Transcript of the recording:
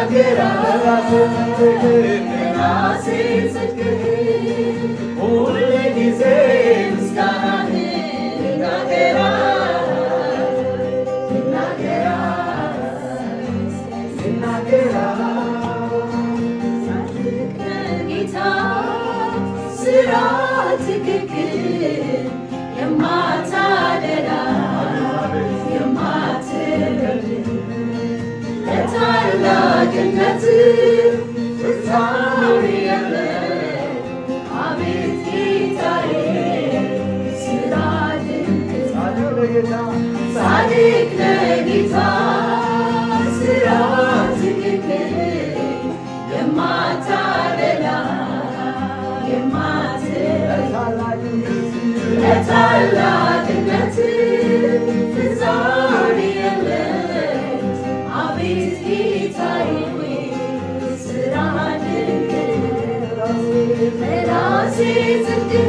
ይናገራል። ራሴ ጽድቅህን ሁል ጊዜ ምስጋናህን ይናገራል፣ ይናገራል፣ ይናገራል። ጻድቅ ነህ ጌታ፣ ስራ ትክክል፣ የማታደላ የማትበድል፣ ለታላቅነት ፍጻሜ የለም። አቤት ጌታዬ፣ ስራ ድንቅ። ጻድቅ ነህ ጌታ፣ ጻድቅ ነህ ጌታ፣ ስራ ትክክል፣ የማታደላ የማትበድል፣ ለታላቅነት ለታላቅነት ፍጻሜ የለም። አቤት ጌታዬ፣ ስራ ድንቅ። ራሴ ጽድቅህን